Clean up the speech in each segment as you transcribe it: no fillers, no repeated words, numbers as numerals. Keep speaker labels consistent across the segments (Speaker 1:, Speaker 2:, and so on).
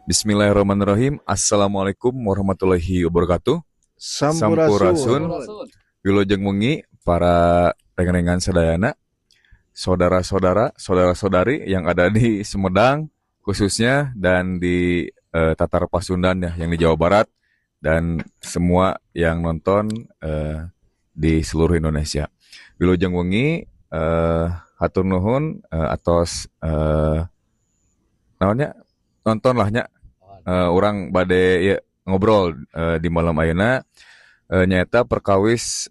Speaker 1: Bismillahirrahmanirrahim. Assalamualaikum warahmatullahi wabarakatuh.
Speaker 2: Sampurasun.
Speaker 1: Sampurasun. Wilujeng wengi para rekan-rekan sadayana, saudara-saudara, saudara-saudari yang ada di Sumedang khususnya dan di Tatar Pasundan ya, yang di Jawa Barat dan semua yang nonton di seluruh Indonesia. Wilujeng wengi, hatur nuhun atos naonnya nonton lah nya, urang bade ya, ngobrol di malam ayeuna, nyaeta perkawis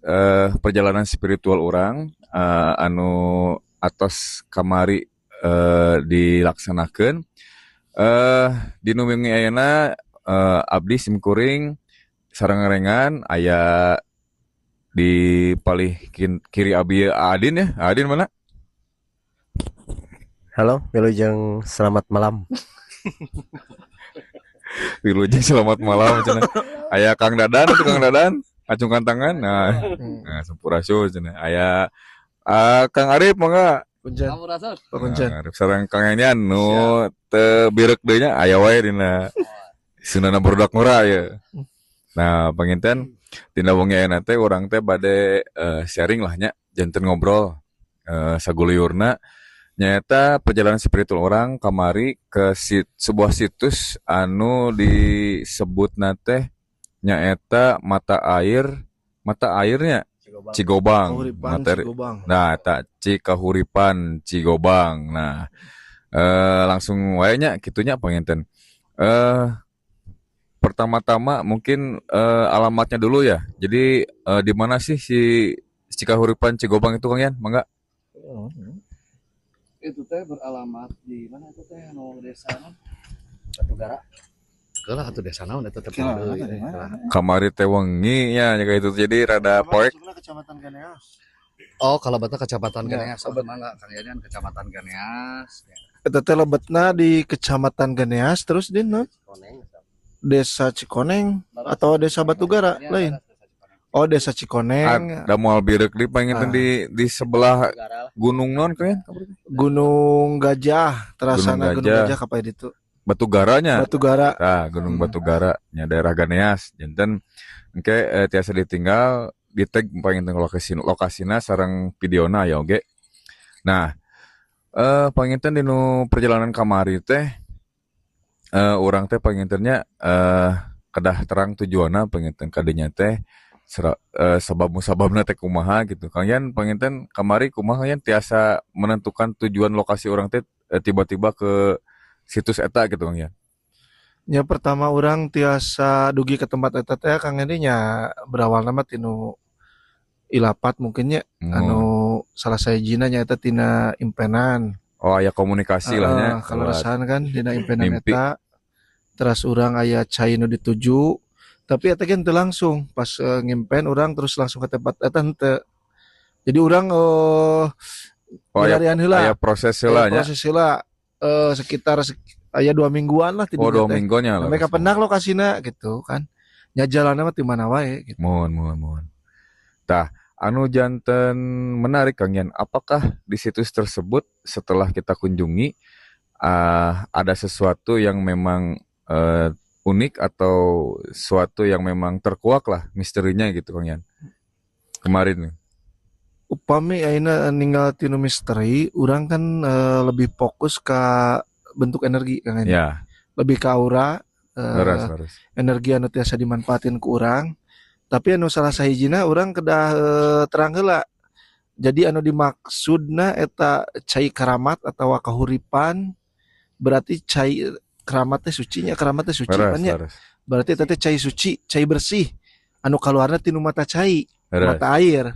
Speaker 1: perjalanan spiritual urang anu atos kamari dilaksanakan. Dina wengi ayeuna abdi simkuring sareng rerencangan aya di palih kiri abi Adin ya. Adin mana?
Speaker 3: Halo, wilujeng selamat malam.
Speaker 1: Wilujeng selamat malam cenah. Aya Kang Dadan itu, Kang Dadan acungkan tangan. Nah, nah, sampurasun cenah. Aya Kang Arif, mangga.
Speaker 2: Punten.
Speaker 4: Sampurasun.
Speaker 2: Punten.
Speaker 1: Kang Arif sareng Kang Yanyan nu teu birek deui nya, aya wae dina Sundana barudak ngora ya. Nah, panginten dina wengi ayeuna teh urang teh bade sharing lah nya, janten ngobrol saguluyurna, nyaeta perjalanan spiritual urang kamari ke sebuah situs anu disebutna teh nyaeta mata airnya Cigobang.
Speaker 2: Kahuripan Cigobang.
Speaker 1: Nah, eta Cikahuripan Cigobang. Nah, langsung wae nya kitu nya panginten. Pertama-tama mungkin alamatnya dulu ya. Jadi di mana sih si Cikahuripan Cigobang itu, Kang Yan? Mangga.
Speaker 4: Itu teh beralamat di mana itu teh, anu desa naon?
Speaker 3: Batugara.
Speaker 4: Kelah atuh desa naon eta teh?
Speaker 2: Kelah,
Speaker 4: deui,
Speaker 2: di
Speaker 4: eh,
Speaker 2: mana?
Speaker 4: Kelah.
Speaker 1: Kamari teh wengi nya kayak itu, jadi rada poek.
Speaker 2: Masukna Kecamatan Ganeas.
Speaker 4: Oh, kalau betul Kecamatan
Speaker 2: Ya,
Speaker 4: Ganeas, oh, mangga Kang Yan, Kecamatan Ganeas. Ya.
Speaker 2: Eta teh lebetna di Kecamatan Ganeas, terus di naon?
Speaker 3: Cikoneng.
Speaker 2: Desa Cikoneng atau Desa Batugara
Speaker 4: Ya,
Speaker 2: lain?
Speaker 4: Desa Cikoneng.
Speaker 2: Oh, Desa Cikoneng.
Speaker 1: Ada moal birek di panginten
Speaker 2: Ah.
Speaker 1: di sebelah
Speaker 3: Batugara lah.
Speaker 1: gunung non kan?
Speaker 2: Gunung Gajah, terasana
Speaker 1: Gunung
Speaker 2: Gunung
Speaker 1: Gajah.
Speaker 2: Gajah kapai ditu.
Speaker 1: Batugaranya.
Speaker 2: Batugara.
Speaker 1: Nah, Gunung Batugara nya daerah Ganeas. Janten engke tiasa ditinggal di tag panginten lokasi lokasina sareng videona ya oge. Nah, panginten dinu perjalanan kamari teh urang teh pangintennya kedah terang tujuanna panginten kadinya teh sebab musababna teh kumaha gitu. Kang Yan, panginten kamari kumaha, Kang Yan, tiasa menentukan tujuan lokasi urang teh tiba-tiba ke situs eta gitu, Kang Yan?
Speaker 2: Ya, pertama urang tiasa dugi ke tempat eta teh, Kang, ini nya berawal nama tinu ilapat mungkinnya anu salah sahijina nya eta tina impenan.
Speaker 1: Oh, aya komunikasi lah nya.
Speaker 2: Heeh, kalau resahan kan dina impenan
Speaker 1: Mimpi.
Speaker 2: Eta terus urang aya cai nu dituju, tapi eta ge henteu langsung pas ngimpen urang terus langsung ke tempat eta, henteu. Jadi urang
Speaker 1: Oh, aya,
Speaker 2: nyarian heula.
Speaker 1: Aya proses heula
Speaker 2: Aya
Speaker 1: nya.
Speaker 2: Proses heula sekitar aya 2 mingguan lah
Speaker 1: Oh,
Speaker 2: tidinya
Speaker 1: dua
Speaker 2: teh.
Speaker 1: minggunya lah.
Speaker 2: Mereka pendak lokasina gitu kan. Nya jalanna mah di mana wae gitu.
Speaker 1: Mohon, mohon, mohon. Tah, anu janten menarik, Kang Yan, apakah di situs tersebut setelah kita kunjungi ada sesuatu yang memang unik atau suatu yang memang terkuak lah misterinya gitu, Kang Yan? Kemarin nih.
Speaker 2: Upami ayeuna ninggal tinu misteri, urang kan lebih fokus ke bentuk energi, Kang Yan. Lebih ke aura,
Speaker 1: Leres, leres.
Speaker 2: Energi anu tiasa dimanfaatin ku urang. Tapi anu salah sahijina urang kedah terang heula. Jadi anu dimaksudna eta cai keramat atau kahuripan, berarti cai keramat teh sucinya, keramat teh suci kan nya. Berarti eta teh cai suci, cai bersih. Anu kaluarna tinu mata cai, mata air.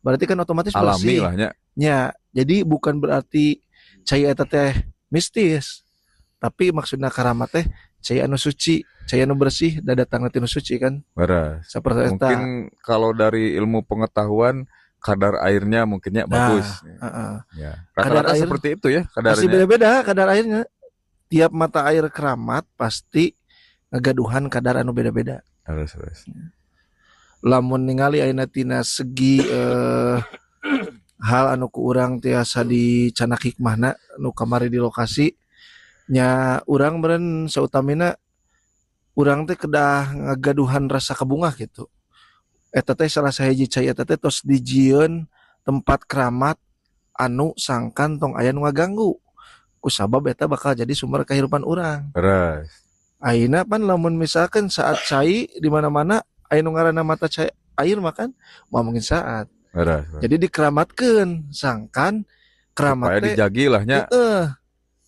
Speaker 2: Berarti kan otomatis
Speaker 1: Alami
Speaker 2: bersih.
Speaker 1: Lah nya.
Speaker 2: Nya, jadi bukan berarti cai eta teh mistis. Tapi maksudna keramat teh cai anu suci, cai anu bersih, da datangna tinu suci kan.
Speaker 1: Leres.
Speaker 2: Seperti eta.
Speaker 1: Mungkin kalau dari ilmu pengetahuan kadar airnya mungkinnya
Speaker 2: Nah,
Speaker 1: bagus.
Speaker 2: heeh.
Speaker 1: Ya.
Speaker 2: Kadar
Speaker 1: Rata-rata
Speaker 2: air
Speaker 1: seperti itu ya
Speaker 2: pasti
Speaker 1: kadarnya.
Speaker 2: Beda-beda kadar airnya. Tiap mata air keramat pasti ngagaduhan kadar anu beda-beda.
Speaker 1: Leres, leres.
Speaker 2: Lamun ningali ayeuna tina segi hal anu ku urang tiasa dicanak hikmahna nu kamari di lokasi nya, urang meureun sautamina Urang teh kedah ngagaduhan rasa kabungah gitu. Eta teh salah sahiji cai eta teh tos dijieun tempat keramat anu sangkan tong aya nu ngaganggu. Kusabab eta bakal jadi sumber kehidupan urang.
Speaker 1: Leres.
Speaker 2: Ayeuna pan lamun misalkan saat cai di mana-mana aya nu ngaranna mata cai air makan moal mungkin saat.
Speaker 1: Leres.
Speaker 2: Jadi dikeramatkeun sangkan keramat
Speaker 1: Supaya
Speaker 2: teh
Speaker 1: dijagi lah nya.
Speaker 2: Heeh.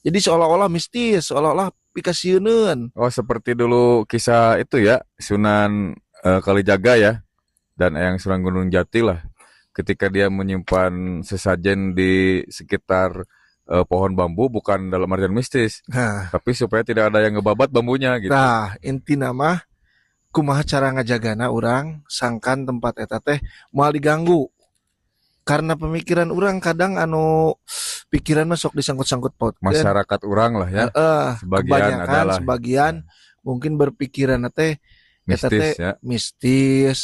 Speaker 2: Jadi seolah-olah mistis, seolah-olah pikasieuneun.
Speaker 1: Oh, seperti dulu kisah itu ya, Sunan Kalijaga ya dan Eyang Sunan Gunung Jati lah. Ketika dia menyimpan sesajen di sekitar pohon bambu bukan dalam artian mistis,
Speaker 2: Nah,
Speaker 1: tapi supaya tidak ada yang ngebabat bambunya gitu.
Speaker 2: Nah, intina mah kumaha cara ngajagana urang sangkan tempat eta teh moal diganggu. Karena pemikiran urang kadang anu pikiran mah sok disangkut-sangkut pautkeun.
Speaker 1: Masyarakat urang lah ya.
Speaker 2: Heeh,
Speaker 1: Sebagian
Speaker 2: kebanyakan
Speaker 1: adalah
Speaker 2: sebagian mungkin berpikiran teh eta
Speaker 1: mistis
Speaker 2: teh
Speaker 1: ya.
Speaker 2: mistis,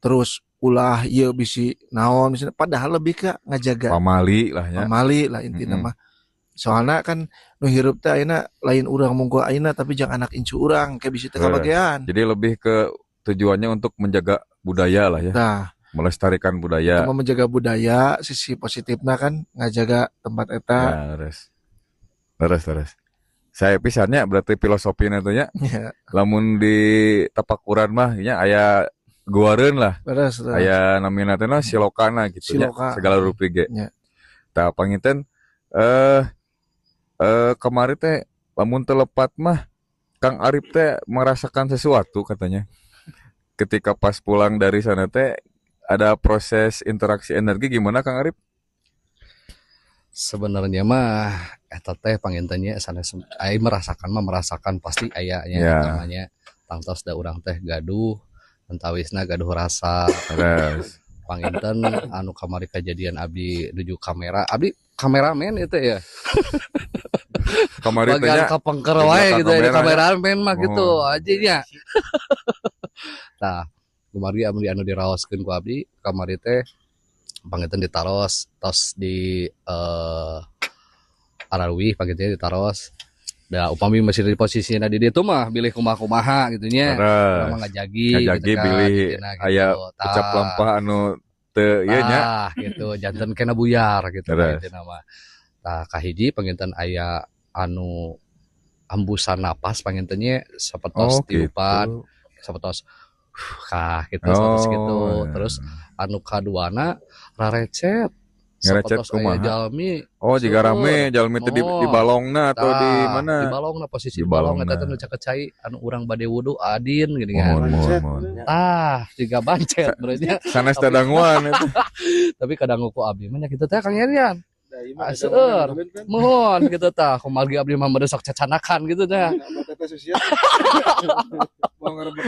Speaker 2: terus ulah ieu bisi naon bisi, padahal lebih ke ngajaga
Speaker 1: Pamali lah ya.
Speaker 2: Pamali lah intina mah. Soalna kan nu hirup teh ayeuna lain urang mungkul ayeuna tapi jang anak incu urang kayak bisi teu kabagean.
Speaker 1: Jadi lebih ke tujuannya untuk menjaga budaya lah ya.
Speaker 2: Nah,
Speaker 1: melestarikan budaya.
Speaker 2: Cuma menjaga budaya, sisi positifnya kan ngajaga tempat eta.
Speaker 1: Ya, leres. Leres, leres. Saya pisannya berarti filosofi itu nya.
Speaker 2: Ya.
Speaker 1: Lamun di tapakuran mah nya aya guareun lah.
Speaker 2: Leres, leres.
Speaker 1: Aya namina teh silokana gitu nya,
Speaker 2: Siloka.
Speaker 1: Segala rupi ge.
Speaker 2: Ya.
Speaker 1: Tah panginten kemari teh lamun teu lepat mah Kang Arif teh merasakan sesuatu katanya. Ketika pas pulang dari sana teh ada proses interaksi energi gimana Kang Arif?
Speaker 4: Sebenarnya mah eta teh pangintennya sanes ai merasakan mah merasakan pasti aya nya
Speaker 1: Ya.
Speaker 4: namanya tangtos da urang teh gaduh entawisna gaduh rasa.
Speaker 1: Leres.
Speaker 4: Panginten anu kamari kejadian abdi nuju kamera, abdi kameramen itu ya.
Speaker 1: Kamari teh
Speaker 4: Bagian
Speaker 1: nya
Speaker 4: kapengker
Speaker 1: di
Speaker 4: wae
Speaker 1: belakang
Speaker 4: gitu ya,
Speaker 1: kamera nya.
Speaker 4: Kameramen mah gitu
Speaker 1: Oh.
Speaker 4: aja nya. Tah, kamari abdi anu diraoskeun ku abdi kamari teh panginten ditaros tos di araruih panginten ditaros. Da upami masih di posisina di ditu mah bilih kumaha-kumaha gitu nya.
Speaker 1: Leres.
Speaker 4: Urang mah ngajagi
Speaker 1: Ngajagi
Speaker 4: gitu kan,
Speaker 1: bilih
Speaker 4: intina gitu.
Speaker 1: Aya
Speaker 4: Tah.
Speaker 1: ucap lampah anu teu ieu nya.
Speaker 4: Tah, gitu janten kena buyar gitu
Speaker 1: Leres.
Speaker 4: intina mah. Tah kahiji panginten aya anu embusan napas pangintennya sapertos
Speaker 1: Oh, gitu.
Speaker 4: tiupan, sapertos kah gitu, sapertos gitu.
Speaker 1: Oh, ya.
Speaker 4: Terus anu kaduana rarecet.
Speaker 1: Ngarecet
Speaker 4: Sapertos aya
Speaker 1: kumaha?
Speaker 4: jalmi
Speaker 1: Oh, jika
Speaker 4: seueur.
Speaker 1: rame jalmi teh di
Speaker 4: Oh.
Speaker 1: balongna atau di
Speaker 4: Tah,
Speaker 1: mana?
Speaker 4: Di balongna, posisi
Speaker 1: Di
Speaker 4: di balong
Speaker 1: balongna.
Speaker 4: eta teh nu caket cai anu urang bade wudu adin gini kan.
Speaker 1: Mohon, mohon, mohon.
Speaker 4: Tah, jiga bancet berarti.
Speaker 1: Sanes dadanguan itu.
Speaker 4: Tapi kadang ku abdi mah nya kitu teh Kang Yerian. Seueur. Mohon gitu tah, kumargi abdi mah meureun sok cacanakan gitu teh.
Speaker 2: Mau ngerebek.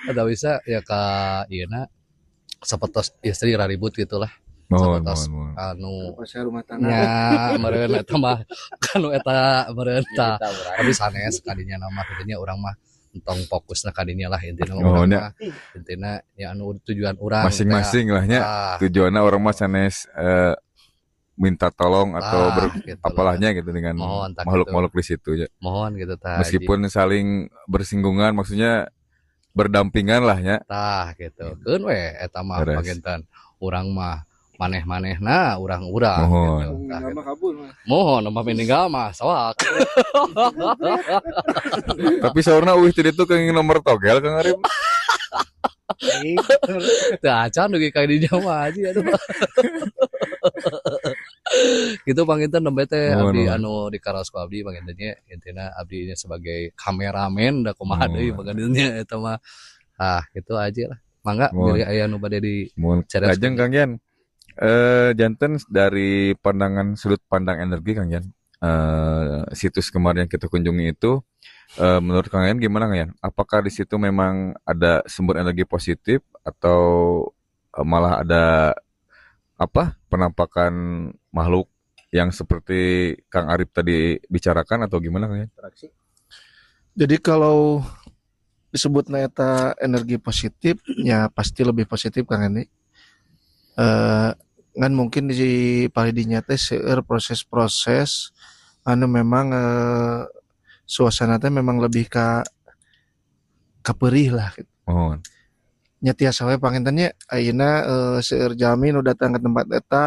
Speaker 4: Ada bisa ya ka ieu na sapertos istri raribut gitulah.
Speaker 1: Mohon,
Speaker 4: Sapertos
Speaker 1: mohon, mohon.
Speaker 4: Anu
Speaker 2: Pasal rumah tangga.
Speaker 4: nya meureun eta mah kanu eta meureun tah. Tapi sanes kadinya nama kitu urang mah entong fokusna kadinya lah intina mah
Speaker 1: Oh,
Speaker 4: urang
Speaker 1: nya.
Speaker 4: mah intina nya anu tujuan urang
Speaker 1: Masing-masing lah nya.
Speaker 4: teh.
Speaker 1: Tujuannya urang mah sanes minta tolong atau
Speaker 4: Tah, gitu lah.
Speaker 1: apalahnya gitu dengan
Speaker 4: Mohon, tah, gitu.
Speaker 1: makhluk-makhluk di situ ya.
Speaker 4: Mohon gitu tah.
Speaker 1: Meskipun saling bersinggungan maksudnya berdampingan lah ya.
Speaker 4: Tah gitu. Keun we eta mah
Speaker 1: Beres.
Speaker 4: panginten urang mah maneh-manehna urang-urang
Speaker 1: Mohon.
Speaker 4: gitu. Tah,
Speaker 2: Nama
Speaker 4: gitu.
Speaker 2: kabur mah.
Speaker 4: Mohon nama meninggal mah sawak.
Speaker 1: Tapi saurna euweuh teh ditu kenging nomor togel Kang Arif.
Speaker 4: Teu acan dugi ka dinya mah aja aduh. Gitu panginten nembe teh
Speaker 1: Mohon,
Speaker 4: abdi
Speaker 1: mohon.
Speaker 4: anu di karaos ku abdi panginten nya intina abdi nya sebagai kameramen da kumaha deui
Speaker 1: Mohon.
Speaker 4: panginten nya eta mah. Ah, gitu aja lah. Mangga
Speaker 1: Mohon.
Speaker 4: bilih aya nu bade di
Speaker 1: Mohon
Speaker 4: Ceres.
Speaker 1: lajeng Kang Yan. Janten dari pandangan sudut pandang energi Kang Yan. Situs kemarin yang kita kunjungi itu menurut Kang Yan gimana Kang Yan? Apakah di situ memang ada sumber energi positif atau malah ada apa penampakan makhluk yang seperti Kang Arif tadi bicarakan atau gimana Kang Yan?
Speaker 2: Jadi kalau disebut eta energi positif, ya pasti lebih positif Kang Eni. Ngan mungkin di palidinya teh seueur proses-proses anu memang Suasana teh memang lebih ka kaperih lah gitu.
Speaker 1: Muhun.
Speaker 2: Nya tiasa we panginten nya ayeuna seueur jalmi nu datang ke tempat eta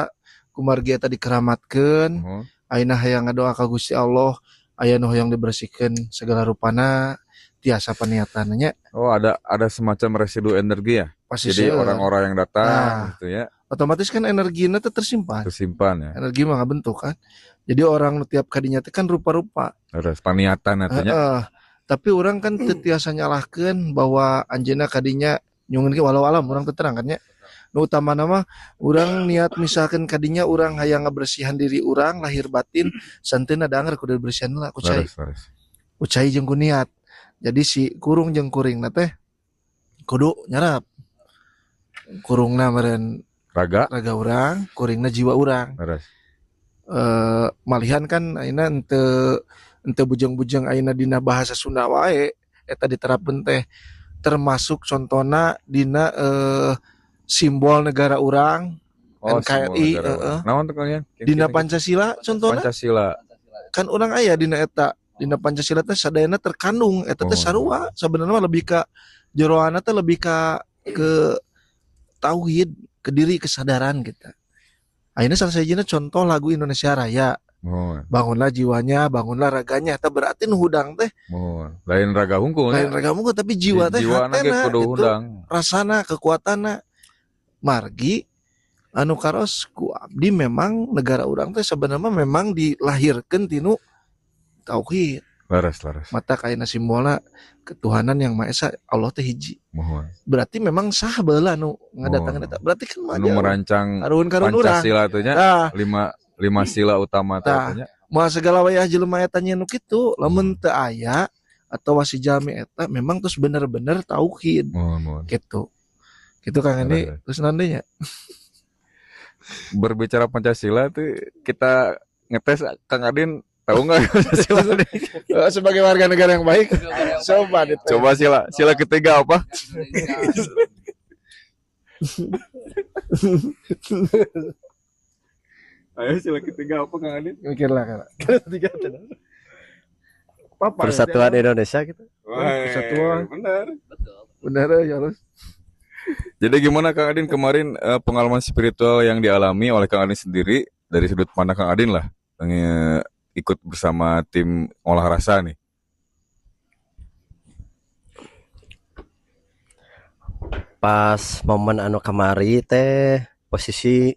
Speaker 2: kumargi eta dikeramatkeun.
Speaker 1: Muhun.
Speaker 2: Ayeuna hayang ngadoa ka Gusti Allah, aya nu hoyong dibersihkeun segala rupana, tiasa paniatan nya.
Speaker 1: Oh, ada semacam residu energi ya.
Speaker 2: Pasti
Speaker 1: Jadi
Speaker 2: seueur.
Speaker 1: orang-orang yang datang
Speaker 2: Nah.
Speaker 1: gitu ya,
Speaker 2: Otomatis kan energina teh tersimpan.
Speaker 1: Tersimpan ya.
Speaker 2: Energi mah ngabentuk kan. Jadi orang nu tiap kadinya teh kan rupa-rupa.
Speaker 1: Terus paniatan artinya.
Speaker 2: Heeh. Tapi urang kan teu tiasa nyalahkeun bahwa anjeunna kadinya nyungun ge, walau alam urang teu terang kan nya. Nu utamana mah urang niat, misalkan kadinya urang hayang ngabersihan diri urang lahir batin, santeuna da anger kudu dibersihan heula ku cai.
Speaker 1: Leres, leres.
Speaker 2: Ku cai jeung ku niat. Jadi si kurung jeung kuringna teh kudu nyarap. Kurungna meureun
Speaker 1: Raga,
Speaker 2: raga urang, kuringna jiwa urang.
Speaker 1: Leres.
Speaker 2: Malihan kan ayeuna henteu henteu bujeng-bujeng ayeuna dina bahasa Sunda wae eta diterapkeun teh, termasuk contona dina simbol negara urang.
Speaker 1: Oh,
Speaker 2: NKRI,
Speaker 1: simbol negara
Speaker 2: heeh.
Speaker 1: urang. Naon tuh kalian?
Speaker 2: Dina Pancasila contona.
Speaker 1: Pancasila.
Speaker 2: Kan urang aya dina eta, dina Pancasila teh sadayana terkandung eta teh.
Speaker 1: Oh.
Speaker 2: Sarua sebenarnya mah, lebih ka jeroana teh, lebih ka ke tauhid, ke diri, kesadaran kita. Ayeuna salah sahijina contoh lagu Indonesia Raya.
Speaker 1: Muhun,
Speaker 2: Bangunlah jiwanya, bangunlah raganya, eta berarti nu hudang teh
Speaker 1: muhun. Lain raga hungkul
Speaker 2: lain
Speaker 1: nya.
Speaker 2: raga mungkin, tapi jiwa teh,
Speaker 1: Jiwa ge
Speaker 2: hatena
Speaker 1: kudu
Speaker 2: gitu,
Speaker 1: hudang.
Speaker 2: Rasana, kekuatanna. Margi anu karaos ku abdi memang negara urang teh sebenarnya memang dilahirkeun tinu tauhid.
Speaker 1: Leres, leres.
Speaker 2: Mata kaina simbolna ketuhanan yang maha esa, Allah teh hiji.
Speaker 1: Muhun.
Speaker 2: Berarti memang sah baheula nu ngadatangan
Speaker 1: Oh.
Speaker 2: eta, berarti kan mah
Speaker 1: Anu merancang
Speaker 2: karuhun-karuhun urang.
Speaker 1: Pancasila tuh nya,
Speaker 2: Nah,
Speaker 1: lima lima sila utama teh
Speaker 2: Tah.
Speaker 1: nya.
Speaker 2: Moal segala wayah jelema eta nya nu kitu, lamun teu aya atau si jalmi eta memang terus bener-bener tauhid.
Speaker 1: Muhun, muhun.
Speaker 2: Gitu gitu, Kang Andi.
Speaker 1: Leres.
Speaker 2: Terus nantinya
Speaker 1: Berbicara Pancasila tuh kita ngetes Kang Adin, tahu nggak Pancasila tadi?
Speaker 2: Sebagai warga negara yang baik, coba dites.
Speaker 1: Coba sila sila ketiga apa? Ayo, sila ketiga apa, Kang Adin?
Speaker 2: Mikirlah kan ketiga. Papa
Speaker 3: Persatuan Indonesia gitu.
Speaker 2: Persatuan.
Speaker 1: Benar.
Speaker 4: Betul.
Speaker 2: Benar ya harus.
Speaker 1: Jadi gimana, Kang Adin, kemarin pengalaman spiritual yang dialami oleh Kang Adin sendiri dari sudut pandang Kang Adin lah, ikut bersama tim olah rasa nih.
Speaker 3: Pas momen anu kamari teh posisi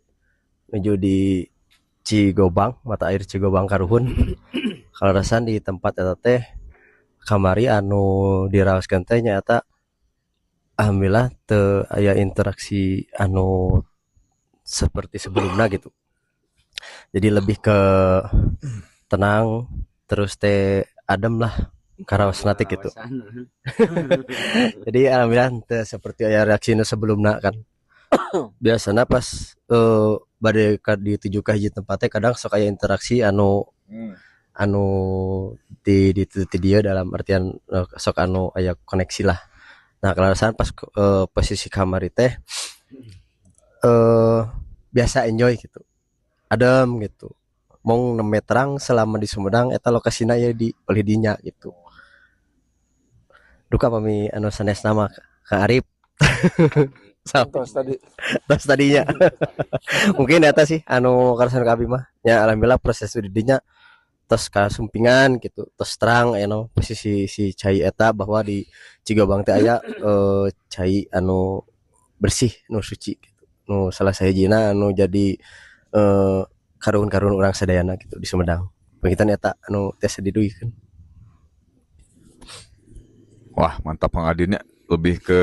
Speaker 3: menuju di Cigobang, mata air Cigobang Karuhun. Kaleresan di tempat eta teh kamari anu diraoskeun teh nyaeta alhamdulillah teu aya interaksi anu seperti sebelumnya gitu. Jadi lebih ke tenang, terus teh adem lah karaosna teh gitu. Jadi alhamdulillah teu seperti aya reaksi nu sebelumna kan. Biasanya pas bade ka dituju ka hiji tempat teh kadang sok aya interaksi anu anu di dia dalam artian sok anu aya koneksi lah. Nah, kaleresan pas posisi kamari teh biasa enjoy gitu. Adem gitu. Mong nembe terang selama di Sumedang eta lokasina ya di palih dinya gitu. Duka pami anu sanes nama Kang Arif.
Speaker 2: Terus tadi.
Speaker 3: Terus tadinya mungkin eta sih anu karasan ka abi mah ya. Alhamdulillah proses di dinya tos kasumpingan gitu, tos terang aya no posisi si cai eta bahwa di Cigobang teh aya cai anu bersih, nu suci gitu, nu salah sahijina anu jadi karuhun-karuhun urang sadayana gitu di Sumedang. Panginten eta anu tiasa didugikeun.
Speaker 1: Wah, mantap Kang Adinnya. Lebih ke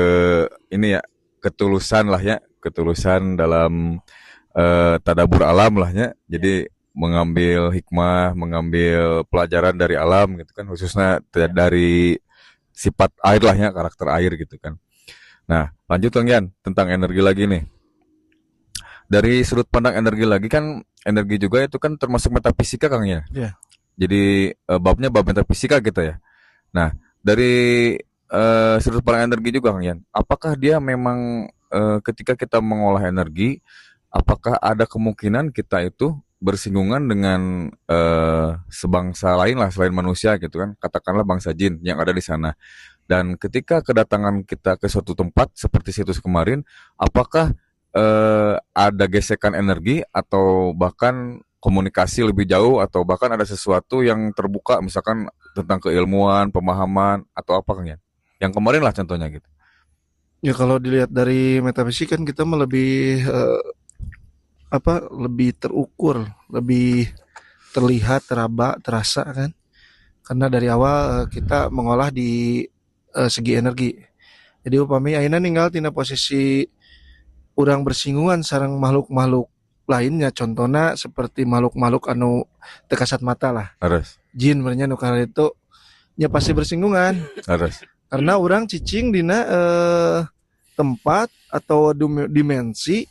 Speaker 1: ini ya, ketulusan lah ya, ketulusan dalam tadabur alam lah ya. Jadi mengambil hikmah, mengambil pelajaran dari alam gitu kan, khususnya dari sifat air lah ya, karakter air gitu kan. Nah, lanjut Kang Yan, tentang energi lagi nih. Dari sudut pandang energi lagi kan, energi juga itu kan termasuk metafisika, Kang ya.
Speaker 2: Iya.
Speaker 1: Jadi babnya bab metafisika gitu ya. Nah, dari sudut pandang energi juga, Kang Yan, apakah dia memang ketika kita mengolah energi, apakah ada kemungkinan kita itu bersinggungan dengan sebangsa lain lah selain manusia gitu kan, katakanlah bangsa jin yang ada di sana. Dan ketika kedatangan kita ke suatu tempat seperti situs kemarin, apakah ada gesekan energi atau bahkan komunikasi lebih jauh atau bahkan ada sesuatu yang terbuka, misalkan tentang keilmuan, pemahaman atau apa, Kang Yan? Yang kemarin lah contohnya gitu.
Speaker 2: Ya, kalau dilihat dari metafisik kan kita mah lebih apa, lebih terukur, lebih terlihat, teraba, terasa kan. Karena dari awal kita mengolah di segi energi. Jadi upami ayeuna ninggal tina posisi urang bersinggungan sareng makhluk-makhluk lainnya, contohnya seperti makhluk-makhluk anu teu kasat mata lah. Jin meureun nya nu itu ya pasti bersinggungan. Karena urang cicing dina tempat atau dimensi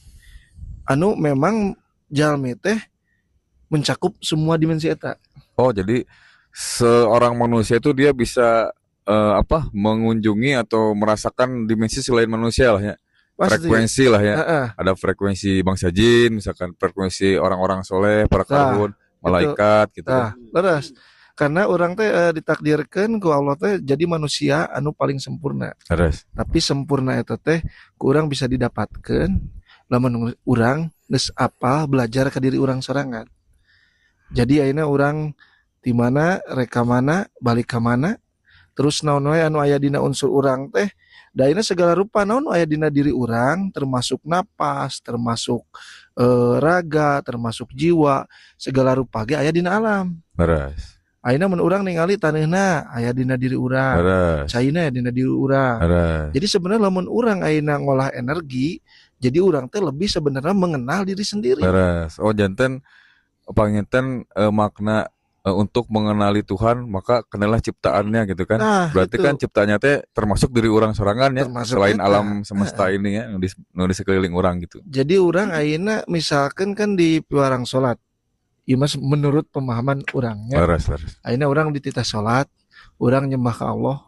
Speaker 2: anu memang jalmi teh mencakup semua dimensi eta.
Speaker 1: Oh, jadi seorang manusia itu dia bisa apa, mengunjungi atau merasakan dimensi selain manusia lah ya.
Speaker 2: Pasti.
Speaker 1: Frekuensi lah ya. Ada frekuensi bangsa jin, misalkan frekuensi orang-orang soleh, para
Speaker 2: Nah,
Speaker 1: karuhun, malaikat gitu
Speaker 2: Nah,
Speaker 1: kan.
Speaker 2: leres. Karena urang teh ditakdirkan ku Allah teh jadi manusia anu paling sempurna. Tapi sempurna eta teh ku urang bisa didapatkan lamun urang geus apal belajar ke diri urang sorangan. Jadi ayeuna urang di mana, rek ka mana, balik ka mana, terus naon wae anu aya dina unsur urang teh, da ayeuna segala rupa naon aya dina diri urang, termasuk napas, termasuk raga, termasuk jiwa, segala rupa ge aya dina alam. Ayeuna mun urang ningali taneuhna aya dina diri urang, caina aya dina diri urang. Jadi sebenarnya lamun urang ayeuna ngolah energi, jadi urang teh lebih sebenarnya mengenal diri sendiri.
Speaker 1: Leres. Oh, janten panginten makna untuk mengenali Tuhan maka kenalah ciptaannya gitu kan.
Speaker 2: Nah,
Speaker 1: berarti
Speaker 2: itu.
Speaker 1: Kan ciptaannya teh termasuk diri urang sorangan ya,
Speaker 2: Termasuk
Speaker 1: selain
Speaker 2: eta.
Speaker 1: Alam semesta ini ya, nu di sekeliling urang gitu.
Speaker 2: Jadi urang ayeuna misalkan kan di piwarang salat. Ieu mah menurut pemahaman urangnya.
Speaker 1: Leres, leres.
Speaker 2: Ayeuna urang dititah salat, urang nyembah ke Allah.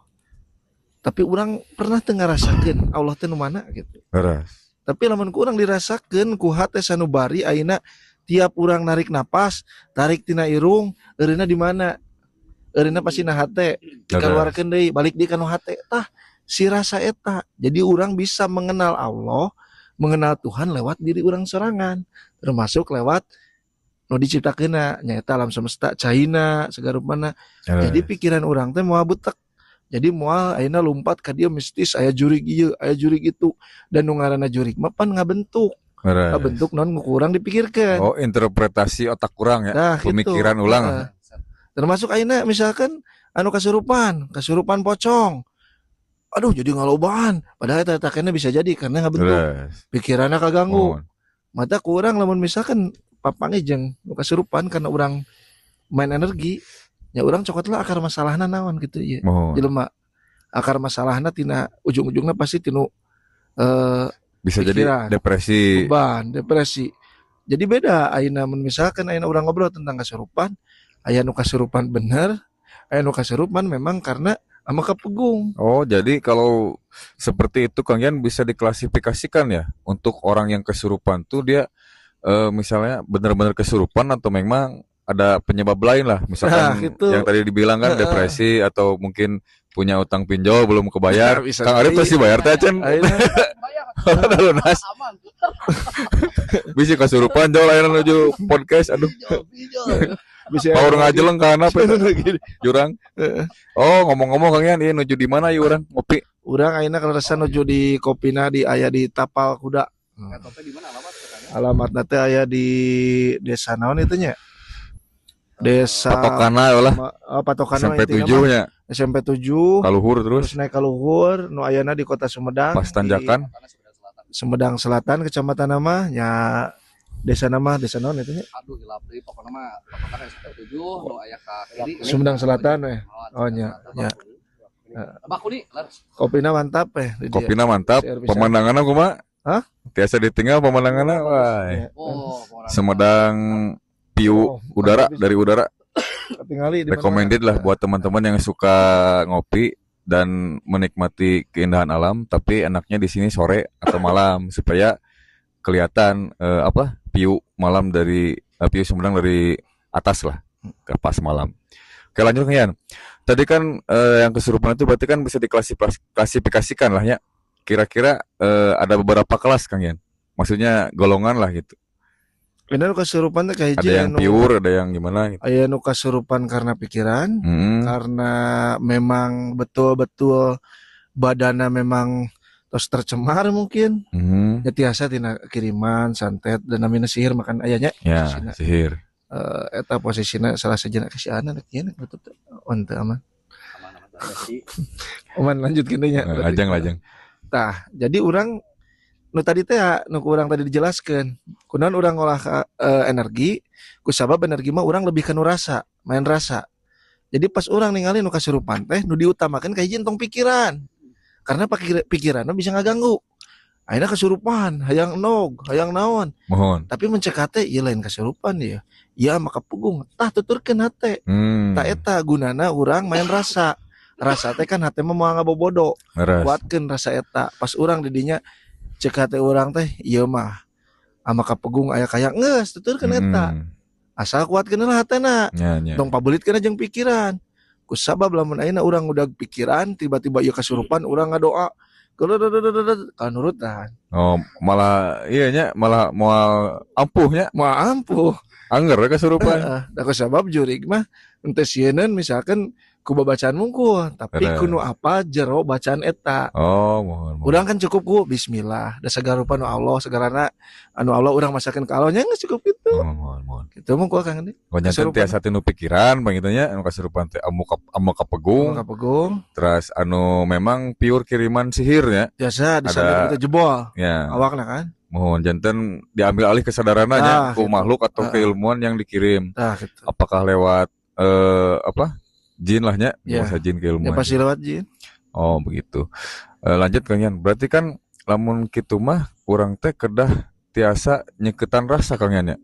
Speaker 2: Tapi urang pernah teu ngarasakeun Allah teh nu mana gitu. Tapi lamun ku urang dirasakeun ku hate sanubari, ayeuna tiap urang narik napas, tarik tina irung, eureunna di mana? Eureunna pasti na hate, dikeluarkeun deui, balik deui ka nu hate. Tah, si rasa eta. Jadi urang bisa mengenal Allah, mengenal Tuhan lewat diri urang sorangan, termasuk lewat nu diciptakeunna nyaeta alam semesta, caina, sagarupana. Jadi pikiran urang teh moal butek. Jadi moal ayeuna lompat ka dieu mistis, aya jurig ieu, aya jurig itu, dan nu ngaranna jurig mah pan ngabentuk. Ngabentuk naon ku urang dipikirkeun.
Speaker 1: Oh, interpretasi otak kurang ya.
Speaker 2: Nah, gitu.
Speaker 1: Pemikiran ulang.
Speaker 2: Heeh. Termasuk ayeuna misalkan anu kasurupan, kasurupan pocong. Aduh, jadi ngalobaan. Padahal eta eta keneh bisa jadi karena ngabentuk. Pikiranna kaganggu.
Speaker 1: Mohon.
Speaker 2: Mata kurang lamun misalkan papanggih jeung nu kasurupan karena urang main energi, ya urang cokot lah akar masalahna naon gitu ya.
Speaker 1: Mohon.
Speaker 2: Jelema akar masalahna tina ujung-ujungna pasti tinu
Speaker 1: Bisa jadi
Speaker 2: pikiran.
Speaker 1: Depresi.
Speaker 2: Beban, depresi. Jadi beda ayeuna mun misalkan ayeuna urang ngobrol tentang kasurupan, aya nu kasurupan bener, aya nu kasurupan memang karena ama kapegung.
Speaker 1: Oh, jadi kalau seperti itu Kang Yan bisa diklasifikasikan ya, untuk orang yang kesurupan tuh dia misalnya benar-benar kesurupan atau memang ada penyebab lain lah, misalkan
Speaker 2: Nah, gitu.
Speaker 1: yang tadi dibilang kan depresi atau mungkin punya utang pinjol belum kebayar.
Speaker 2: Bisa
Speaker 1: Kang Arif
Speaker 2: jadi.
Speaker 1: pasti bayar teh Cen.
Speaker 2: Ayeuna
Speaker 1: Udah lunas.
Speaker 4: Aman.
Speaker 1: Bisa kesurupan jauh lain menuju podcast, aduh.
Speaker 4: Pinjol, pinjol.
Speaker 2: Bisa
Speaker 1: Power ngajeleng kana apa itu?
Speaker 2: lagi.
Speaker 1: Jurang. Oh, ngomong-ngomong Kang Yan, ieu nuju di mana ieu urang ngopi?
Speaker 2: Urang ayeuna kaleresan nuju di kopina di aya di Tapal Kuda.
Speaker 4: Eta teh di mana alamat katanya?
Speaker 2: Alamatna teh aya di desa naon itu nya? Desa
Speaker 1: Patokana lah.
Speaker 2: Oh, Patokana
Speaker 1: SMP
Speaker 2: intinya
Speaker 1: 7
Speaker 2: mah.
Speaker 1: nya.
Speaker 2: SMP 7.
Speaker 1: Kaluhur terus.
Speaker 2: Terus naik kaluhur nu ayana di kota Sumedang.
Speaker 1: Pas tanjakan.
Speaker 2: Di Sumedang Selatan kecamatan nama nya, desa nama desa naon itu nya?
Speaker 4: Aduh, hilap deui, pokokna mah Patokana SMP 7 nu aya ka kiri.
Speaker 2: Sumedang Selatan eh. Oh, nya, nya.
Speaker 4: Lebak Kuni, leres.
Speaker 2: Kopina mantap eh di dia.
Speaker 1: Kopina mantap,
Speaker 2: Seueur pisan.
Speaker 1: Pemandanganna kumaha?
Speaker 2: Hah?
Speaker 1: Tiasa ditinggal pemandanganna, wah.
Speaker 2: Ya.
Speaker 4: Oh, pokokna
Speaker 1: Sumedang view
Speaker 2: Oh,
Speaker 1: udara
Speaker 2: mantap pisan.
Speaker 1: dari udara.
Speaker 2: Ketingali di mana.
Speaker 1: Recommended lah buat teman-teman yang suka ngopi dan menikmati keindahan alam, tapi enaknya di sini sore atau malam supaya kelihatan apa view malam dari View Sumedang dari atas lah ke pas malam. Oke, lanjut Kang Yan. Tadi kan yang kesurupan itu berarti kan bisa diklasifikasikan lah ya. Kira-kira ada beberapa kelas, Kang Yan. Maksudnya golongan lah gitu.
Speaker 2: Ini nu kasurupan teh kahiji
Speaker 1: Ada yang
Speaker 2: anu
Speaker 1: pure, ada yang gimana gitu.
Speaker 2: Aya nu kasurupan karena pikiran, karena memang betul-betul badannya memang terus tercemar mungkin. Ya tiasa tina kiriman, santet, dan namina sihir makan aya nya.
Speaker 1: Ya,
Speaker 2: Posisina.
Speaker 1: Sihir.
Speaker 2: Eta posisina salah sejena kesiana rek ieu betul teh. Oh, henteu aman. Aman, lanjutkeun deui nya.
Speaker 1: Lajeng lajeng.
Speaker 2: Tah, jadi urang nu tadi teh nu ku urang tadi dijelaskeun. Kunaon urang ngolah energi, ku sabab energi mah urang lebih ke nu rasa, main rasa. Jadi pas urang ningali nu kasurupan teh nu diutamakan kahiji entong pikiran. Karena pikiranna bisa ngaganggu. Akhirnya kesurupan, hayang nog, hayang naon.
Speaker 1: Mohon.
Speaker 2: Tapi mun cek hate, ieu lain kasurupan ya. Ieu mah kapugung, tah tuturkeun hate. Tah eta gunana urang main rasa. Rasa teh kan hate mah moal ngabobodo. Kuatkeun rasa eta. Pas urang di dinya cek hate urang teh ieu mah ama kapegung aya kaya geus tuturkeun eta. Asal kuatkeun lah hatena.
Speaker 1: Ya, ya.
Speaker 2: Tong pabelitkeun jeung pikiran. Ku sabab lamun ayeuna urang udah pikiran tiba-tiba ieu kasurupan urang ngadoa kanurutan.
Speaker 1: Oh, malah iya nya, malah moal ampuh nya.
Speaker 2: Moal ampuh.
Speaker 1: Angger kasurupan.
Speaker 2: Heeh, da ku sabab jurig mah henteu sieun misalkan ku babacaan mungkul, tapi ku nu apa jero bacaan eta.
Speaker 1: Oh, mohon, mohon.
Speaker 2: Urang kan cukup ku bismillah, da sagala rupa nu Allah, sagalana anu Allah urang masakeun ka Allah nya geus cukup kitu.
Speaker 1: Mohon, mohon, mohon.
Speaker 2: Kitu mungkul Kang Andi.
Speaker 1: Oh, nyanten
Speaker 2: Kasurupan.
Speaker 1: tiasa tinu pikiran panggilnya nya anu kasurupan teh amu kapegung.
Speaker 2: Amu kapegung.
Speaker 1: Terus anu memang pure kiriman sihirnya.
Speaker 2: Biasa di sana
Speaker 1: Ada
Speaker 2: kita jebol.
Speaker 1: Ya.
Speaker 2: Awakna kan.
Speaker 1: Mohon janten diambil alih kesadarannya ku makhluk atau keilmuan yang dikirim.
Speaker 2: Tah, gitu.
Speaker 1: Apakah lewat apa? Jin lah nya,
Speaker 2: Ya.
Speaker 1: bahasa jin keilmuan.
Speaker 2: Ya pasti lewat jin.
Speaker 1: Oh, begitu. Lanjut Kang Yan. Berarti kan lamun kitu mah urang teh kedah tiasa nyeketan rasa Kang Yan ya.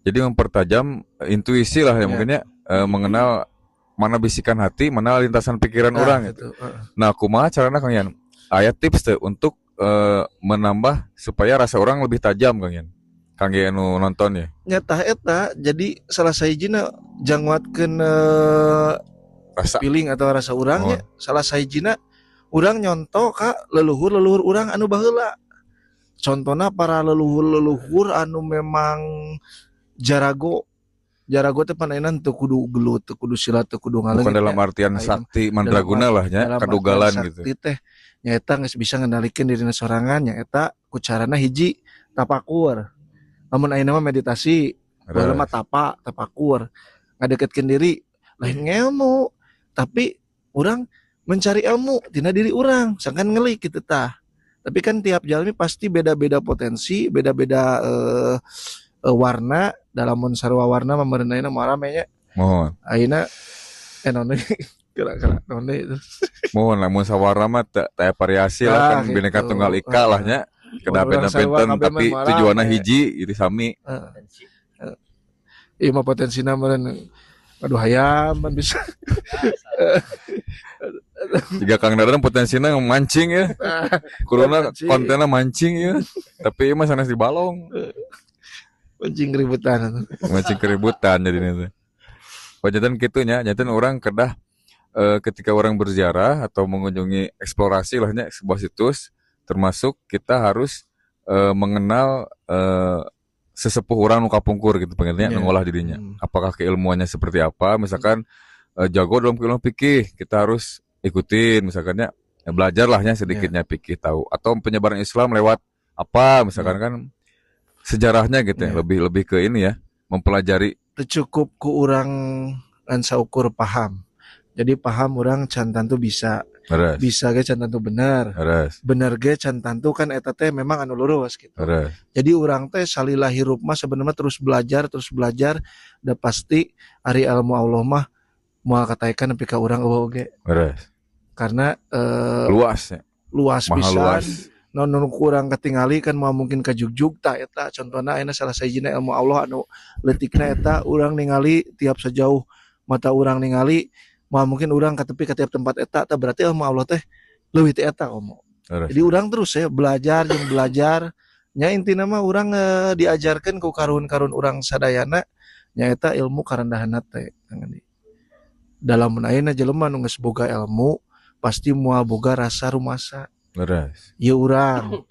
Speaker 1: Jadi mempertajam intuisi lah ya,
Speaker 2: Ya.
Speaker 1: mungkin ya, mengenal mana bisikan hati, mana lintasan pikiran
Speaker 2: Nah,
Speaker 1: orang gitu.
Speaker 2: gitu. Heeh.
Speaker 1: Nah, kumaha carana Kang Yan? Aya tips teh untuk menambah supaya rasa orang lebih tajam Kang Yan. Kang Yan nu nonton ya.
Speaker 2: Nyata eta jadi salah sahijina jangwatkeun
Speaker 1: rasa
Speaker 2: feeling atau rasa urangnya. Salah sahijina urang nyonto ka leluhur-leluhur urang anu baheula. Contohna para leluhur-leluhur anu memang jarago. Jarago teh panainan teu kudu gelut, teu kudu silat, teu kudu ngaleungit.
Speaker 1: Bukan dalam
Speaker 2: ya.
Speaker 1: artian
Speaker 2: Aing
Speaker 1: sakti mandraguna lah nya,
Speaker 2: dalam artian
Speaker 1: kadugalan gitu.
Speaker 2: Sakti teh nyaeta geus bisa ngendalikeun dirina sorangan, nyaeta ku carana hiji tapakur. Lamun ayeuna mah meditasi, baheula mah tapakur. Ngadeketkeun diri lain ngelmu, tapi urang mencari ilmu tina diri urang, sangkan ngelik gitu tah. Tapi kan tiap jalmi pasti beda-beda potensi, beda-beda warna. Dalam mun sarua warna mah meureun moal rame nya.
Speaker 1: Mohon.
Speaker 2: Ayeuna naon deui? Gerak-gerak naon deui terus.
Speaker 1: Mohon lah mun sawarna mah teu aya variasi lah
Speaker 2: Ah,
Speaker 1: kan bineka
Speaker 2: gitu.
Speaker 1: tunggal ika lah nya. Kedah
Speaker 2: Mun urang sarua
Speaker 1: benten-benten
Speaker 2: kabeh mah
Speaker 1: tapi
Speaker 2: moal
Speaker 1: tujuanna
Speaker 2: rame.
Speaker 1: hiji itu sami.
Speaker 2: Heeh. Ieu mah potensina meureun aduh hayam man bisa.
Speaker 1: Jika Kang Dadan potensina mancing ya. Kuruna
Speaker 2: Mancing.
Speaker 1: kontenna mancing ya. Tapi ieu mah sanes di balong.
Speaker 2: Mancing keributan.
Speaker 1: Mancing keributan jadi itu. Oh, janten kitu nya, janten orang kedah ketika orang berziarah atau mengunjungi eksplorasi lah nya sebuah situs, termasuk kita harus mengenal sesepuh orang nu kapungkur gitu pengennya ngolah dirinya. Apakah keilmuannya seperti apa? Misalkan jago dalam keilmuan fikih, kita harus ikutin misalkan ya, belajar lah nya sedikitnya fikih tahu, atau penyebaran Islam lewat apa misalkan kan sejarahnya gitu ya, lebih ke ini ya, mempelajari.
Speaker 2: Cukup ku urang ngan saukur paham. Jadi paham urang can tantu bisa.
Speaker 1: Beres.
Speaker 2: Bisa ge can tantu bener.
Speaker 1: Beres.
Speaker 2: Bener ge can tantu kan eta teh memang anu lurus gitu.
Speaker 1: Beres.
Speaker 2: Jadi urang teh salila hirup mah sebenarnya terus belajar, terus belajar, da pasti ari ilmu Allah mah moal kataekan nepi ka urang eueuh oge.
Speaker 1: Beres.
Speaker 2: Karena
Speaker 1: luas ya.
Speaker 2: Luas
Speaker 1: Maha
Speaker 2: pisan.
Speaker 1: luas.
Speaker 2: Non nu kurang ketingali kan moal mungkin kajugjug ta eta contohna ayeuna salah sahijina ilmu Allah anu leutikna eta urang ningali tiap sejauh mata urang ningali moal mungkin urang katepi ka tiap tempat eta ta berarti ilmu Allah teh leuwih ti eta komo.
Speaker 1: Terus.
Speaker 2: Jadi urang terus ya belajar jeung belajar Nya intina mah urang diajarkeun ku karuhun-karuhun urang sadayana nyaeta ilmu karendahan hate, Kang Andi. Dalam ayeuna jelema nu geus boga ilmu pasti moal boga rasa rumasa. Ieu urang,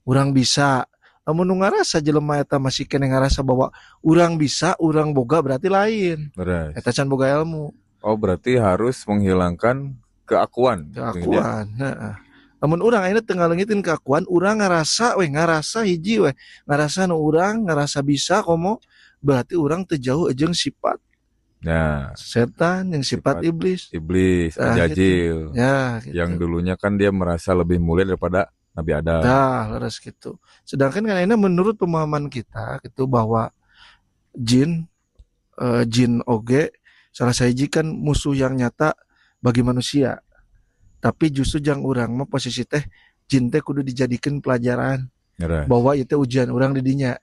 Speaker 2: urang bisa. Lamun nu ngarasa jelema eta masih keneh ngarasa bahwa urang bisa, urang boga, berarti lain. Eta can boga ilmu.
Speaker 1: Oh, berarti harus menghilangkan keakuan.
Speaker 2: Keakuan, heeh. Lamun urang ayeuna teu ngaleungiteun keakuan, urang ngarasa we, ngarasa hiji we, ngarasa nu urang ngarasa bisa komo, berarti urang teu jauh jeung sifat setan, yang sifat
Speaker 1: Sifat
Speaker 2: iblis.
Speaker 1: Iblis,
Speaker 2: Nah,
Speaker 1: Ajajil.
Speaker 2: gitu. Ya, gitu.
Speaker 1: Yang dulunya kan dia merasa lebih mulia daripada Nabi Adam.
Speaker 2: Tah, leres gitu. Sedangkan kan ayeuna menurut pemahaman kita gitu bahwa jin oge salah sahiji kan musuh yang nyata bagi manusia. Tapi justru jang urang mah posisi teh jin teh kudu dijadikan pelajaran. Bahwa itu ujian urang di dinya.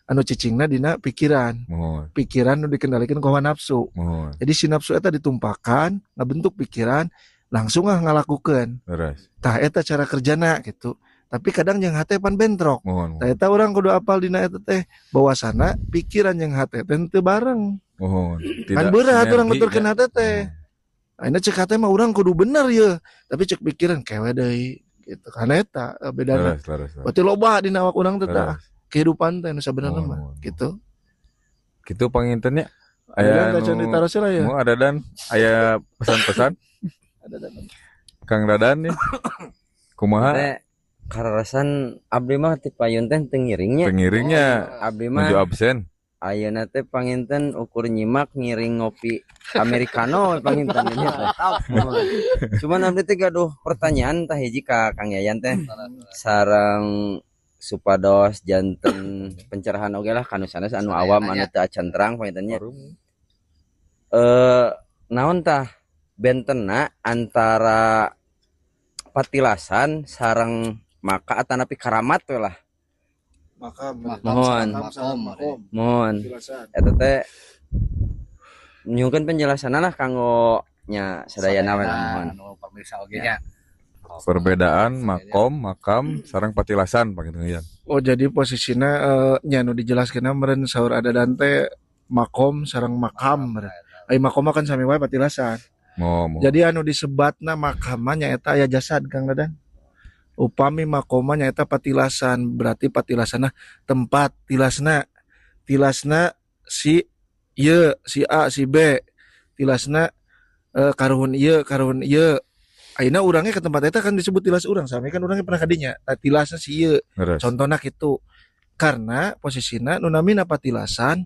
Speaker 2: Anu cicingna dina pikiran. Pikiran nu dikendalikan ku hawa nafsu. Jadi si nafsu eta ditumpakan, ngabentuk pikiran, langsung ah ngalakukeun. Tah eta cara kerjana gitu. Tapi kadang jeung hate pan bentrok. Tah eta urang kudu apal dina eta teh bahwasana pikiran jeung hate teh teu bareng. Kan
Speaker 1: Tidak
Speaker 2: berat urang
Speaker 1: sinergi,
Speaker 2: nuturkeun
Speaker 1: ya.
Speaker 2: hate teh. Ayeuna cek hate mah urang kudu bener ye. Tapi cek pikiran kewe deui gitu. Karena eta bedana.
Speaker 1: Leres, leres, leres.
Speaker 2: Berarti loba dina awak urang teh tah. Kehidupan teh nu sabenerna mah gitu.
Speaker 1: Gitu panginten nya.
Speaker 2: Aya
Speaker 1: Aya
Speaker 2: nu
Speaker 1: nu
Speaker 2: ditaros lah ya.
Speaker 1: Mau ada dan aya pesan-pesan.
Speaker 2: Ada dan.
Speaker 1: Kang Dadan nih. Kumaha?
Speaker 5: Teh karasan abdi mah ti payun teh teu ngiringnya.
Speaker 1: Teu ngiringnya.
Speaker 5: Abdi mah
Speaker 1: Menuju absen.
Speaker 5: Ayeuna teh panginten ukur nyimak ngiring ngopi americano panginten ini teh. Cuman abdi teh gaduh pertanyaan tah hiji ka Kang Yayan teh. Sareng supados janten pencerahan oge lah kanu sanes anu awam anu teu acan terang pangintennya. Naon tah bentena antara patilasan sareng maka atanapi karamat we lah.
Speaker 2: Makam,
Speaker 5: Mohon.
Speaker 2: makam, makom.
Speaker 5: Mohon.
Speaker 2: Patilasan.
Speaker 5: Eta teh nyungkeun penjelasanna lah kanggo nya sadayana we lah, mohon.
Speaker 4: Anu pemirsa oge nya.
Speaker 1: Perbedaan makom, makam, sareng patilasan panginten ya.
Speaker 2: Oh, jadi posisinya nya nu dijelaskeunna meureun saur ada dante makom sareng makam meureun. Ai makom mah kan sami wae patilasan.
Speaker 1: Mau, mau.
Speaker 2: Jadi anu disebatna makam mah nyaeta aya jasad Kang Dadan. Upami makoma nyaeta patilasan, berarti patilasanna tempat tilasna. Tilasna si ieu, si A, si B. Tilasna karuhun ieu, karuhun ieu. Ayeuna urangnya ke tempat eta kan disebut tilas urang, sami kan urangnya pernah kadinya. Tah tilasna si ieu. Contohna kitu. Karena posisina nu namina patilasan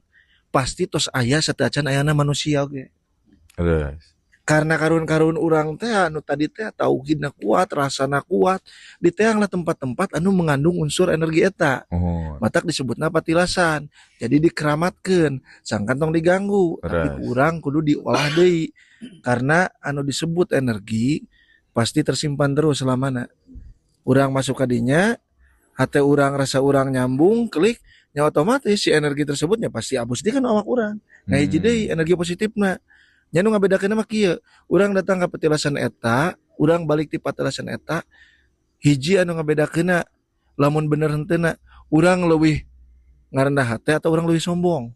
Speaker 2: pasti tos aya sateuacan ayana manusia oge. Karena karun-karun urang teh anu tadi teh tauhidna kuat, rasana kuat, diteanglah tempat-tempat anu mengandung unsur energi eta. Matak disebutna patilasan. Jadi dikeramatkeun, sangkan tong diganggu, tapi urang kudu diolah deui. Karena anu disebut energi pasti tersimpan terus selamana. Urang masuk ka dinya, hate urang rasa urang nyambung, klik, nya otomatis si energi tersebutnya pasti abus di kan awak urang. Nah, hiji deui energi positifna. Nya nu ngabedakeun mah kieu, urang datang ka petilasan eta, urang balik ti patilasan eta, hiji anu ngabedakeunna lamun bener henteuna, urang leuwih ngarendah hate atau urang leuwih sombong.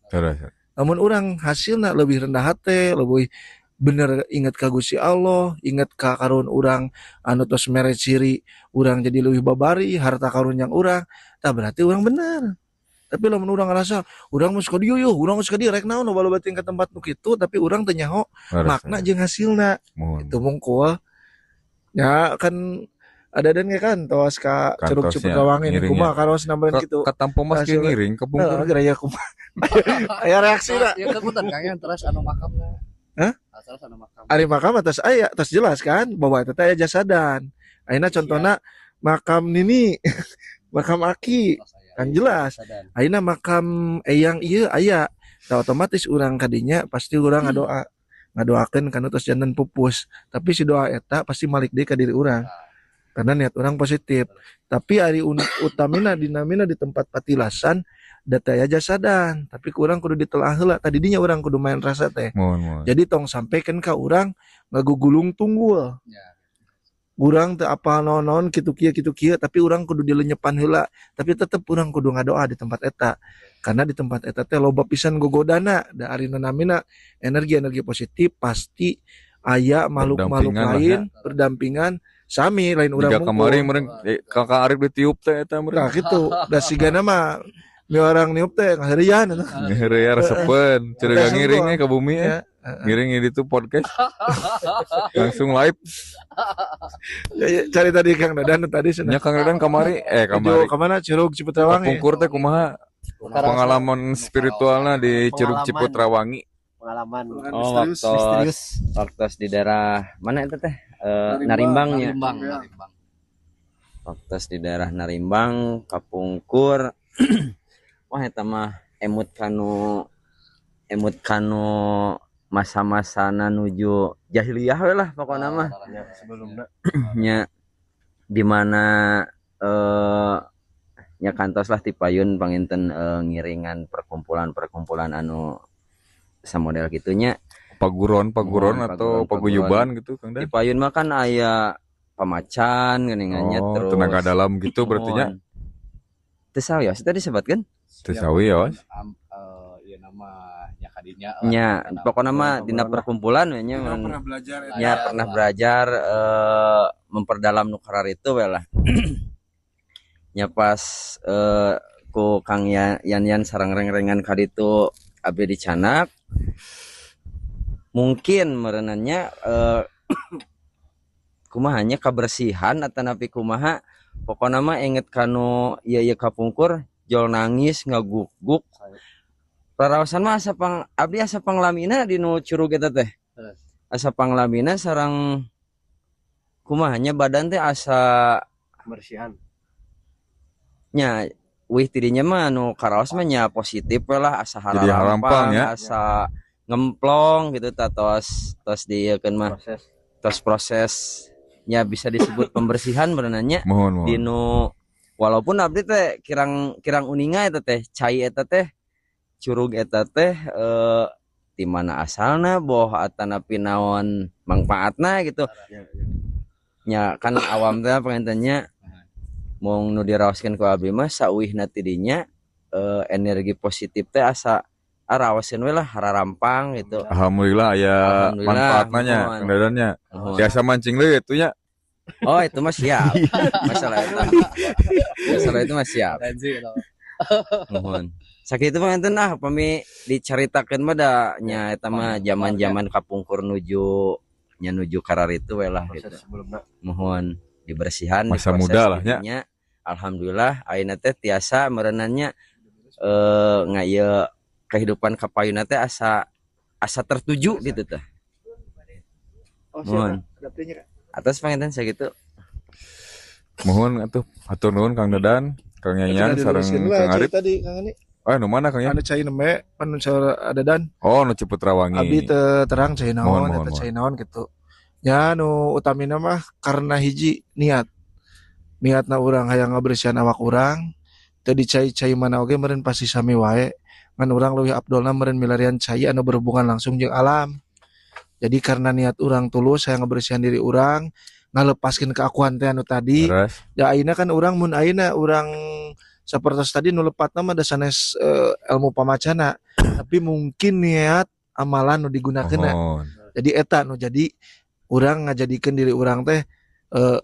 Speaker 2: Lamun urang hasilna leuwih rendah hate, leuwih bener inget ka Gusti Allah, inget ka karun urang anu tos mere ciri, urang jadi leuwih babari, harta karun yang urang, tah berarti urang bener. Tapi lamun urang ngerasa urang geus ka dieu yeuh, urang geus ka dieu rek naon loba-loba teuing ka tempat nu kitu, tapi urang teu nyaho makna jeung hasilna. Itu mungkul. Ya kan ada dan kan tos ka Curug
Speaker 1: Kantosnya,
Speaker 2: Ciputawangi
Speaker 1: ngiringnya.
Speaker 2: kumaha karosna meureun kitu.
Speaker 1: Katampo mas
Speaker 2: Hasilna.
Speaker 1: ngiring ke pungkur.
Speaker 2: Heeh, geraya kumaha. Aya reaksi na.
Speaker 4: Ya kebutan Kang yang terus anu makamna.
Speaker 2: Hah?
Speaker 4: Terus anu makam.
Speaker 2: Ari makam atas aya, atas jelas kan bahwa eta teh aya jasadan. Ayeuna contohna makam Nini, makam Aki, kan jelas. Ayeuna makam eyang ieu aya. Tah otomatis urang kadinya pasti urang ngadoa. Ngadoakeun kana tos janten pupus. Tapi si doa eta pasti malik deui ka diri urang. Karena niat urang positif. Tapi ari utamina dinamina di tempat patilasan data aya jasadan, tapi ku urang kudu ditelaah heula. Tadi dinya urang kudu main rasa teh.
Speaker 1: Mohon, mohon.
Speaker 2: Jadi tong sampaikan ka urang ngagugulung tunggul. Urang teu apal naon-naon, kitu kieu kitu kieu, tapi urang kudu dilenyepan heula, tapi tetep urang kudu ngadoa di tempat eta karena di tempat eta teh loba pisan gogodana. Da ari nu namina energi-energi positif pasti aya makhluk-makhluk
Speaker 1: Berdampingan lah.
Speaker 2: Lain berdampingan, sami lain urang
Speaker 1: Jika
Speaker 2: mungkul.
Speaker 1: Kamari meureun Kakak Arif ditiup teh eta meureun.
Speaker 2: Nah, gitu da sigana mah mi orang niup teh ngaheureuyan eta.
Speaker 1: Ngeureuyar resepeun, curiga
Speaker 2: Langsung
Speaker 1: ngiring
Speaker 2: gua.
Speaker 1: Ke bumi ya.
Speaker 2: Ya.
Speaker 1: Ngiring ini tuh podcast. Langsung live.
Speaker 2: Ya, ya, cari tadi Kang Dadan tadi cenah.
Speaker 1: Nya Kang Dadan kamari
Speaker 2: Nuju
Speaker 1: kamari.
Speaker 2: Kemana Curug Ciputrawangi?
Speaker 1: Kapungkur teh kumaha pengalaman spiritualna di Curug
Speaker 3: Pengalaman.
Speaker 1: Ciputrawangi?
Speaker 3: Pengalaman.
Speaker 5: Oh, waktu
Speaker 3: Misterius.
Speaker 5: waktu di daerah mana itu teh? Narimbang nya.
Speaker 4: Narimbang, Narimbang.
Speaker 5: Waktu di daerah Narimbang kapungkur, wah, eta mah emut kanu masa-masana nuju jahiliyah we lah pokoknya mah.
Speaker 3: Sebelumnya.
Speaker 5: Nya di mana nya kantos lah tipayun panginten ngiringan perkumpulan-perkumpulan anu samodel gitunya.
Speaker 1: Paguron, paguron
Speaker 5: Mohon,
Speaker 1: atau
Speaker 5: paguron,
Speaker 1: paguyuban gitu, Kang Dan?
Speaker 5: Di payun mah kan aya pamacan geuningannya.
Speaker 1: Oh,
Speaker 5: terus
Speaker 1: tenaga dalam gitu berarti nya.
Speaker 5: Mohon. Teu sawios tadi disebutkeun?
Speaker 1: Teu sawios.
Speaker 4: Ieu nama nya kadinya.
Speaker 5: Nya pokoknya mah dina perkumpulan we nya.
Speaker 2: Pernah belajar eta.
Speaker 5: Nya pernah belajar memperdalam nu itu we lah nya. Pas ku Kang Yan Yan, Yan sareng reng-rengan kaditu abdi dicandak, mungkin merenannya kumaha nya, kebersihan atau napi kumaha, pokoknya mah inget kanu ieu ieu kapungkur jol nangis ngaguk-guk raraosan mah. Asa pang abdi asa panglamina di nu curug eta teh, asa panglamina sareng kumaha nya, badan teh asa
Speaker 3: Kebersihan.
Speaker 5: Nya wih, tidinya mah nu karaos mah nya positif we lah, asa
Speaker 1: Jadi harampang, ya.
Speaker 5: asa ngemplong gitu ta, tos tos dieukeun mah.
Speaker 3: Proses.
Speaker 5: Tos proses nya, bisa disebut pembersihan berenanya.
Speaker 1: Mohon, mohon.
Speaker 5: Dinu walaupun abdi teh kirang kirang uninga eta teh cai eta teh, curug eta teh di mana asalna boh atanapi naon mangfaatna gitu nya. Kan awam teh pengentennya mung nu diraoskeun ku abdi mah sauwihna tidinya energi positif teh asa araoskeun we lah, hararampang gitu.
Speaker 1: Alhamdulillah aya
Speaker 5: Alhamdulillah,
Speaker 1: manfaatna nya,
Speaker 5: mohon.
Speaker 1: Kang Dadannya.
Speaker 5: Mohon.
Speaker 1: Biasa mancing deui itu nya.
Speaker 5: Oh, itu mah siap, masalah itu, masalah itu mah siap. Mohon sakitu panginten ah, pami dicaritakeun mah da nya eta mah zaman-zaman kapungkur nuju nya nuju karar itu we lah gitu.
Speaker 3: Proses sebelumnya.
Speaker 5: Mohon dibersihan.
Speaker 1: Masa
Speaker 5: diproses
Speaker 1: muda lah, nya.
Speaker 5: didinya. Alhamdulillah ayeuna teh tiasa merenannya ngaya kehidupan kapayuna teh asa asa tertuju gitu teh.
Speaker 2: Oh,
Speaker 5: Mohon.
Speaker 2: siap. Dapetnya, Kak.
Speaker 5: Atas panginten sakitu.
Speaker 1: Mohon atuh, hatur nuhun Kang Dadan, Kang Yayan
Speaker 2: Cenah
Speaker 1: sareng
Speaker 2: diluruskeun lah
Speaker 1: Kang
Speaker 2: cai
Speaker 1: Arif.
Speaker 2: tadi Kang Ani.
Speaker 1: Eh, nu mana, Kang Yan?
Speaker 2: Anu cai nembe anu Dadan.
Speaker 1: Oh, nu Ciputrawangi.
Speaker 2: Abdi teu terang cai
Speaker 1: Mohon,
Speaker 2: naon
Speaker 1: mohon,
Speaker 2: eta cai naon gitu. Ya nu utamina mah karena hiji niat. Niatna urang hayang ngabersihan awak urang, teu dicai-cai mana oge meureun pasti sami wae. Ngan urang leuwih afdolna meureun milarian cai anu berhubungan langsung jeung alam. Jadi karena niat urang tulus hayang ngabersihan diri urang, ngalepaskeun keakuan teh anu tadi.
Speaker 1: Terus
Speaker 2: Ya ayeuna kan urang mun ayeuna urang sapertos tadi nu lepatna mah da sanes ilmu pamacana, tapi mungkin niat amalan nu digunakeunna.
Speaker 1: Mohon.
Speaker 2: Jadi eta nu jadi urang ngajadikeun diri urang teh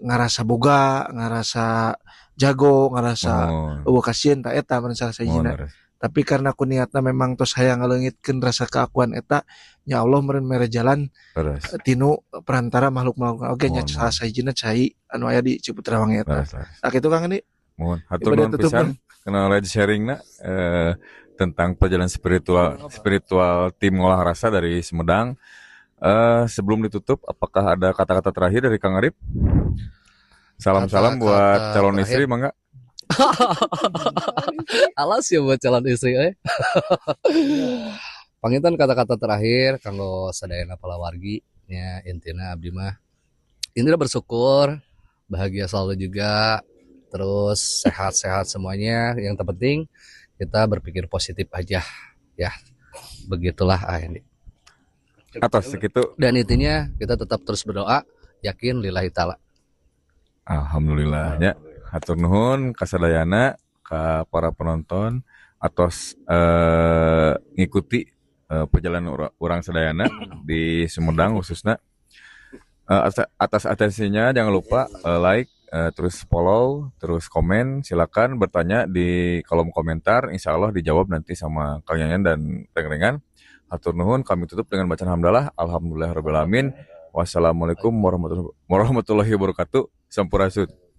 Speaker 2: ngarasa boga, ngarasa jago, ngarasa
Speaker 1: Mohon.
Speaker 2: euweuh kasieun ta eta mun salah
Speaker 1: Mohon,
Speaker 2: sahijina.
Speaker 1: leres.
Speaker 2: Tapi karena ku niatna memang tos hayang ngaleungitkeun rasa keakuan eta, ya Allah meureun mere jalan
Speaker 1: Leres.
Speaker 2: Tinu perantara makhluk-makhluk oge nya,
Speaker 1: Mohon,
Speaker 2: salah sahijina cai anu aya di Ciputrawangi eta.
Speaker 1: Leres, leres.
Speaker 2: Tah kitu, Kang ini.
Speaker 1: Mohon hatur
Speaker 2: Ibadah
Speaker 1: nuhun
Speaker 2: tutup,
Speaker 1: pisan knowledge sharingna tentang perjalanan spiritual spiritual tim ngolah rasa dari Sumedang. Sebelum ditutup, apakah ada kata-kata terakhir dari Kang Arif? Salam-salam
Speaker 4: Kata-kata
Speaker 1: buat calon
Speaker 4: terakhir.
Speaker 1: istri, mangga.
Speaker 4: Alas ya buat calon istri eh. Panginten kata-kata terakhir kanggo sadayana palawargi nya, intina abdi mah intinya bersyukur, bahagia selalu juga, terus sehat-sehat semuanya. Yang terpenting kita berpikir positif aja ya. Begitulah ah ini.
Speaker 1: Atas segitu.
Speaker 4: Dan intinya kita tetap terus berdoa, yakin lillahi taala.
Speaker 1: Alhamdulillah nya. Hatur nuhun kasadayana, ka para penonton atos ngikuti perjalanan urang sadayana di Sumedang khususnya. Atas atensinya jangan lupa like, terus follow, terus komen, silakan bertanya di kolom komentar, insya Allah dijawab nanti sama Kang Yayan dan reng-rengan. Hatur nuhun, kami tutup dengan bacaan hamdalah. Alhamdulillahirabbil alamin. Wassalamualaikum warahmatullahi wabarakatuh. Sampurasun.